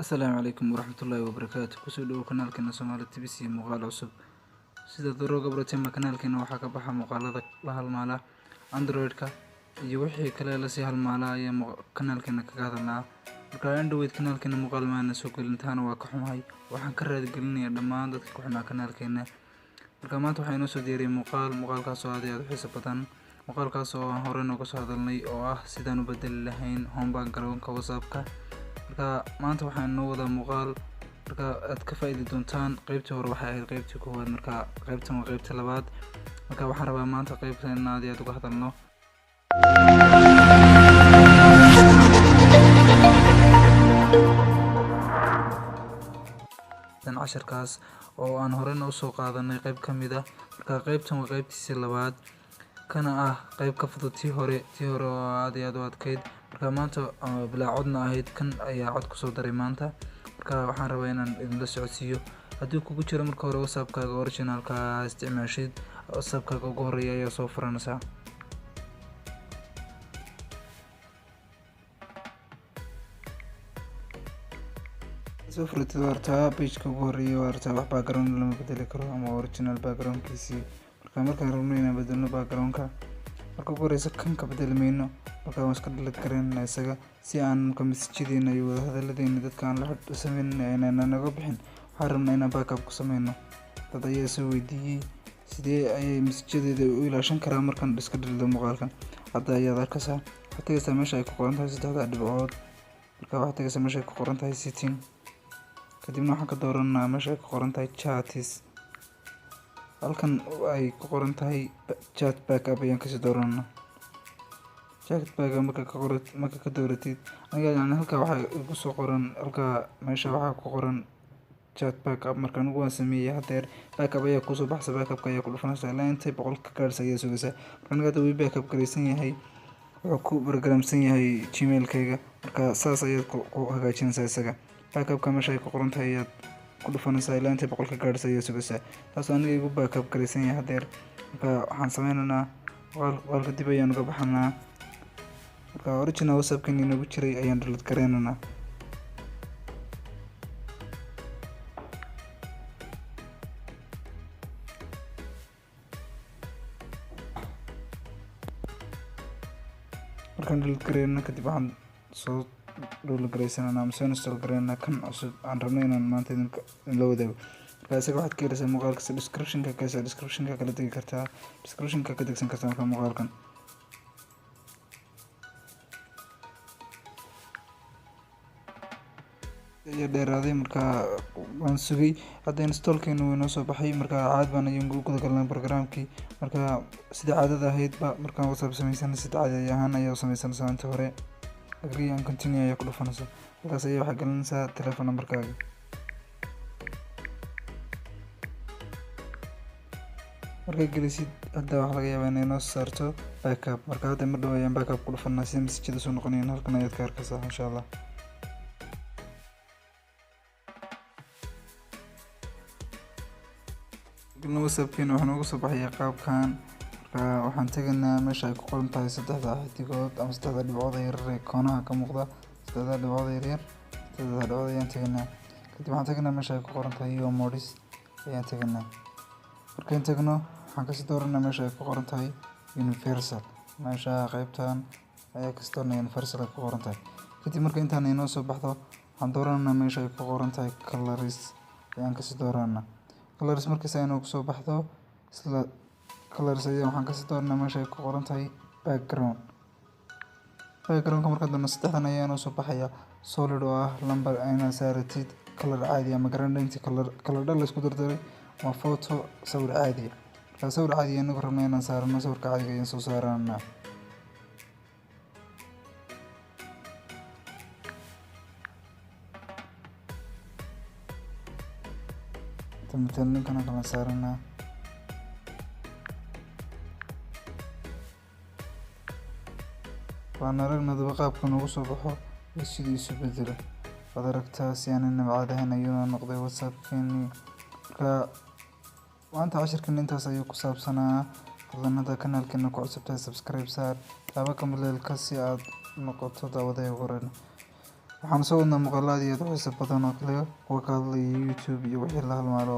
Asalaamu calaykum waraxmatullaahi wabarakaatu. Kusoo dhawow kanaalkeena Soomaali TVC muuqaal cusub. Sida darooga baratay kanaalkeena waxaa ka baxa muuqaalada la halmaala Android-ka iyo wixii kale la sii halmaala ayaa kanaalkeena kaga hadalnaa. Marka Android kanaalkeena muuqaal maana soo gelintaana waa ka xumahay. Waxaan ka raadgelinayaa dhammaan dadka ku xunaa kanaalkeena. Marka maanta waxaa inoo soo diyaariyay muuqaalkaas oo aad iyo aad u xiiso badan. Muuqaalkaas oo aan hore nooga soo hadalnay oo ah sidaan u bedeli lahayn home background-ka WhatsApp-ka. Marka maanta waxaan inoo wadaa muuqaal marka aad ka faa'iidi doontaan. Qaybtii hore waxay ahayd qaybtii koowaad, marka qaybtan waa qaybta labaad. Marka waxaan rabaa maanta qaybtan in aad iyo aad uga hadalno. Casharkaas oo aan horena usoo qaadanay qayb ka mid ah. Marka qaybtan waa qaybtiisii labaad, kana ah qayb ka fudud tii hore oo aad iyo aad u adkayd. Marka maanta bilaa codna ahayd, kan ayaa cod kusoo daray maanta. Marka waxaan rabaa inaan idinla socodsiiyo. Haddii kugu jiro marka hore WhatsApp-kaaga original-ka isticmaashid, WhatsApp-kaaga ugu horeeya ayaa soo furanaysaa. Soo furatid waa artaa page-ka ugu horeeya, waa artaa wax background lama bedeli karo ama original background-kiisii. Marka markaan rabno inaan bedelno background-ka, marka ugu horeysa kan ka bedeli mayno. Marka waan iska delete gareynaa isaga si aan marka message-deena iyo wadahadalladeena dadka aan la sameynay inaan naga bixin. Waxaan rabnaa inaan backup ku sameyno. Dad ayaa soo weydiiyey sidee ayay message-deeda u ilaashan karaa markaan iska delete muuqaalkan. Hadda ayaad arkaysaa. Waxaad tagaysaa meesha ay ku qoran tahay saddexda dhibcood. Marka waxaad tagaysaa meesha ay ku qoran tahay setting. Kadibna waxaan ka dooranaa meesha ay ku qoran tahay chats. Halkan ay ku qoran tahay chat backup ayaan kasii dooranaa. Chat backup marka ka dooratid, aniga yani halka waxaa igu soo qoran, halka meesha waxaa ku qoran chat backup. Marka anigu waan sameeyay hadeer backup ayaa kusoo baxsa, backupka ayaa ku dhufanaysaa ilaa intay 100 ka gaaraysa ayaa sugaysaa. Marka aniga hadda wuu backup garaysan yahay, wuxuu ku programsan yahay Gmail-kayga. Marka saas ayaad ku hagaajinaysaa isaga. Backupka meesha ay ku qoran tahay ayaad ku dhufanaysaa ilaa intay 100 ka gaaraysa ayaa sugaysaa. Taas oo aniga igu backup garaysan yahay hadeer. Marka waxaan sameynaynaa muuqaalka dib ayaan uga baxanaa. Marka original WhatsApp-kan inoogu jiray ayaan delete gareynaynaa. Markaan delete gareyno kadib waxaan soo download gareysanaa ama soo install gareynaa kan cusub aan rabno inaan maanta idinla wadaago. Marka isaga waxaad ka helaysaa muuqaalka description-ka, ka helaysaa description-ka kala tegi kartaa, description-ka ka degsan kartaa marka muuqaalkan. Ayaa dheeraaday marka waan sugay. Hadda install-keena wuu inoo soo baxay. Marka caad baan ayaan ugu guda galnay programkii. Marka sida caadada ahayd ba markaan WhatsApp sameysanay sida caadi ahaan ayaa u sameysanaysaa inta hore. Agree and continue ayaa ku dhufanaysaa. Halkaas ayaa waxaad gelinaysaa telephone number-kaaga. Markaad gelisid hadda waxaa laga yaabaa inay noo saarto backup. Marka hadda mar dhow ayaan backup ku dhufanaa si message-yada soo noqonayaan. Halkan ayaad ka arkaysaa insha Allah. WhatsApp-keena wuxuu noogu soo baxayaa qaabkan. Marka waxaan tegaynaa meesha ay ku qoran tahay saddexda xidigood ama saddexda dhibcood ee yaryar ee koonaha ka muuqda. Saddexda dhibcood ee yaryar, saddexda dhibcood ayaan tegaynaa. Kadib waxaan tegaynaa meesha ay ku qoran tahay your modes ayaan tegaynaa. Markaan tagno waxaan kasii dooranaa meesha ay ku qoran tahay universal. Meesha qaybtan ayaa kasii dooranaa universal ay ku qoran tahay. Kadib marka intaan inoo soo baxdo waxaan dooranaa meesha ay ku qoran tahay colors ayaan kasii dooranaa. Colors markaas ay noogu soo baxdo, isla colors ayaa waxaan kasii dooranaa meesha ay ku qoran tahay background. Background-ka markaan doorno saddexdan ayaa inoo soo baxaya. Solid oo ah lambar ayna saaratid color caadi ama gradient color, color dhan la isku dardaray ama photo sawir caadi ah. Marka sawir caadi ah inagu rabno inaan saarno, sawirka caadiga ayaan soo saaranaa. Matalan ninkan oo kale saaranaa. Waan aragnaa daba qaabka noogu soo baxo iyo sidii isu bedelo. Waad aragtaa si aan inaba caadi ahayn ayuu noqday WhatsApp-keenii. Marka maanta cashirkan intaas ayuu ku saabsanaa. Fadlan hadda kanaalkeena ku cusub tahay subscribe saar, taaba ka maleelka si aad noqoto daawadaha ugu horeeya. Waxaan soo wadnaa muuqaalo aad iyo aad u xiiso badan oo kale, kuwa ka hadlaya YouTube iyo wixii la halmaalo.